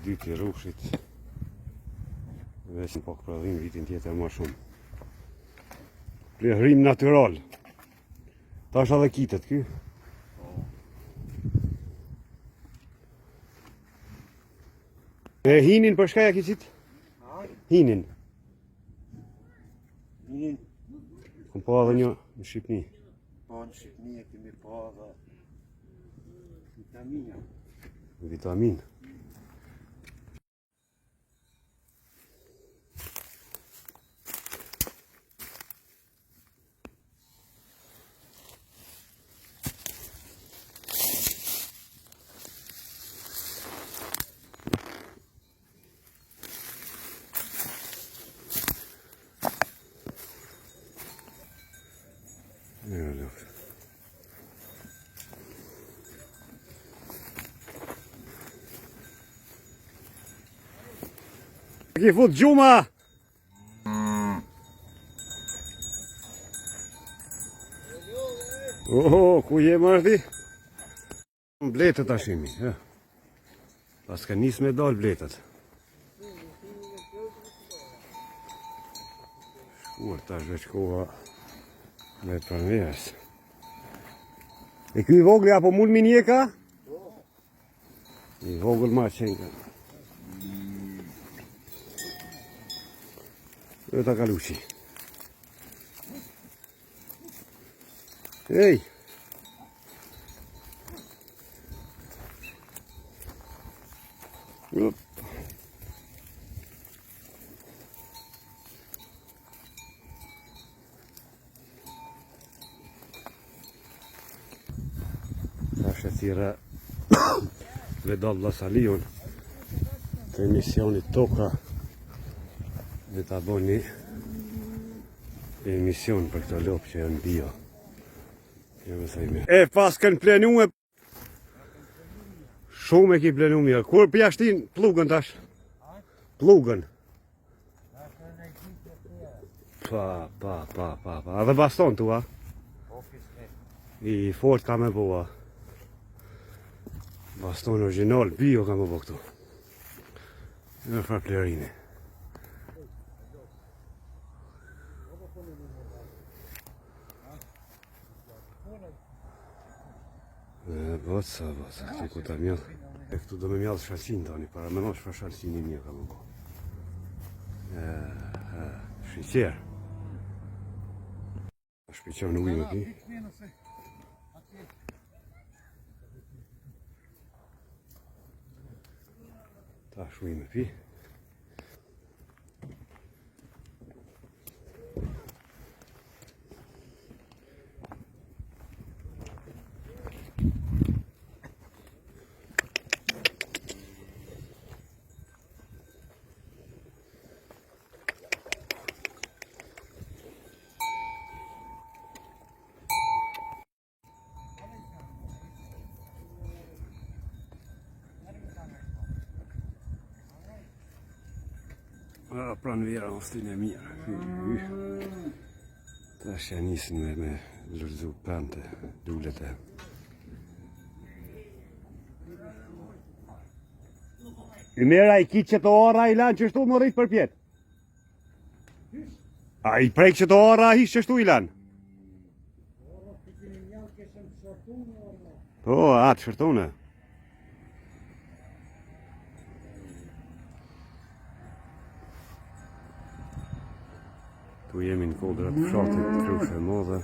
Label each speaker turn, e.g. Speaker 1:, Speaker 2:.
Speaker 1: dytë i rrushit. Veç në pak prodhim vitin tjetër ma shumë. Plehrim natural. Tash edhe kitet ky. E hinin për shka ja ki qit? Hinin.
Speaker 2: Hinin.
Speaker 1: Kom pa edhe një në Shqipni.
Speaker 2: Po në Shqipni e kemi pa edhe vitamina.
Speaker 1: Vitamin. Mirë, luftë. Ki fut gjuma! Oho, ku je mërdi? Bletët tashimi, hë. Paska nis me dal bletët. Shkuar tash veç koha me pranverës. E ky i vogli apo mund mi njeka? I vogël ma qenka. E ta kaluqi. Ej! Up. Tash e thirra Vedat Vllasaliun të emisionit Toka dhe ta bo një emision për këto lopë që janë bio. E paskën plenu e Shumë e ki plenu mirë. Kur po ja shtin pllugën tash? Pllugën. Pa, pa, pa, pa, pa. Edhe baston tu, a? I fort ka me bo, a? Baston original, bio ka me bo këtu. Në farë plerini. E, boca, boca, këtu ku ta mjell. E këtu do me mjellë shalqin tani, para me çfarë shalqini mirë ka me bo. E, e, sheqer. Shpiqon ujë me pi. Tash ujë me pi. Pranvera o stinë e mirë. Tash ja nisin me, me lulëzu pemët, lulet e. Ymera i ki qëto arra i lanë qështu më rritë përpjetë? A i prek qëto arra hiç qështu i lanë? Po, atë shërtune. Tu jemi në kodrat e fshatit Krushë e Madhe.